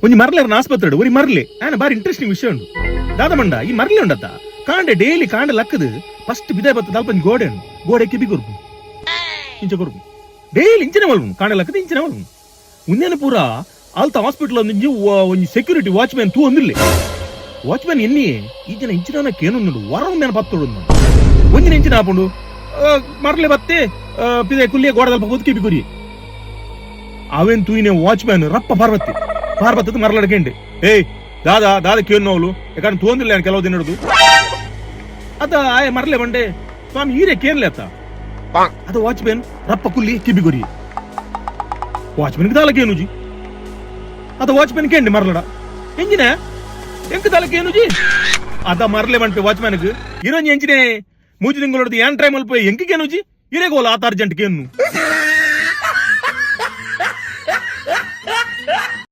ಒಂಜಿ ಮರ್ಲೆರ್ನ ಆಸ್ಪತ್ರೆ ಒರಿ ಮರ್ಲೆ ಆನ ಬಾರಿ ಇಂಟ್ರೆಸ್ಟಿಂಗ್ ವಿಷಯ ಉಂಡು. ದಾದ ಮಂಡ ಈ ಮರ್ಲೆ ಉಂಡತ್ತ, ಕಾಂಡೆ ಡೈಲಿ ಕಾಂಡೆ ಲಕ್ಕದು ಫಸ್ಟ್ ಬಿದಾಯ ಬತ್ತ ದಲ್ಪ ಒಂಜಿ ಗೋಡೆ ಉಂಡು, ಗೋಡೆ ಕಿಬಿ ಕೊರ್ಪು ಇಂಚ ಕೊರ್ಪು ಡೈಲಿ ಇಂಚನೆ ಮಲ್ಪು, ಕಾಂಡೆ ಲಕ್ಕದು ಇಂಚನೆ ಮಲ್ಪು. ಉಂದೇನ ಪೂರ ಅಲ್ತ ಹಾಸ್ಪಿಟಲ್ ಒಂಜಿ ಒಂಜಿ ಸೆಕ್ಯೂರಿಟಿ ವಾಚ್ಮ್ಯಾನ್ ತೂ ಒಂದಿಲ್ಲೆ. ವಾಚ್ಮ್ಯಾನ್ ಎನ್ನಿ ಈ ಜನ ಇಂಚಿನ ಕೇನುಂಡು ವರ ಮೇನ ಪತ್ತೊಡು ಒಂಜಿನ ಇಂಚಿನ ಆಪುಂಡು. ಮರ್ಲೆ ಬತ್ತೆ ಪಿದೆ ಕುಲ್ಲಿಯ ಗೋಡದಲ್ಪ ಕೂತ್ ಕಿಬಿ ಕುರಿ ಅವೇನ್ ತೂಯಿನೆ ವಾಚ್ಮ್ಯಾನ್ ರಪ್ಪ ಪಾರ್ವತಿ ಪಾರ್ವತದ ಮರಲಡ್ಕೆಂಡೆ. ಏಯ್ ದಾದಾ ದಾದ ಕೇನ್ನೋಲು ಯಾಕಂದ್ರೆ ತೋಂದಿಲ್ಲ ಕೆಲವು ದಿನ ಹಿಡಿದು ಅದ ಆಯ ಮರಲೆ ಬಂಡೆ ಸ್ವಾಮಿ ಹೀರೆ ಕೇನ್ಲೆ ಅತ್ತ. ಅದ ವಾಚ್ಮ್ಯಾನ್ ರಪ್ಪ ಕುಲ್ಲಿ ಕಿಬಿ ಗುರಿ ವಾಚ್ಮ್ಯಾನ್ ದಾಲ ಕೇನುಜಿ. ಅದ ವಾಚ್ಮ್ಯಾನ್ ಕೇಂಡಿ ಮರಲಡ ಎಂಜಿನ ಎಂಕ ದಾಲ ಕೇನುಜಿ. ಅದ ಮರಲೆ ಬಂಟೆ ವಾಚ್ಮ್ಯಾನ್ ಇರೋಂಜಿ ಎಂಜಿನೇ ಮೂಜಿ ತಿಂಗಳೊಡ್ದು ಏನ್ ಟ್ರೈ ಮಲ್ಪ ಎಂಕ ಕೇನುಜಿ ಇರೇಗೋಲ ಆತ ಅರ್ಜೆಂಟ್ ಕೇನು.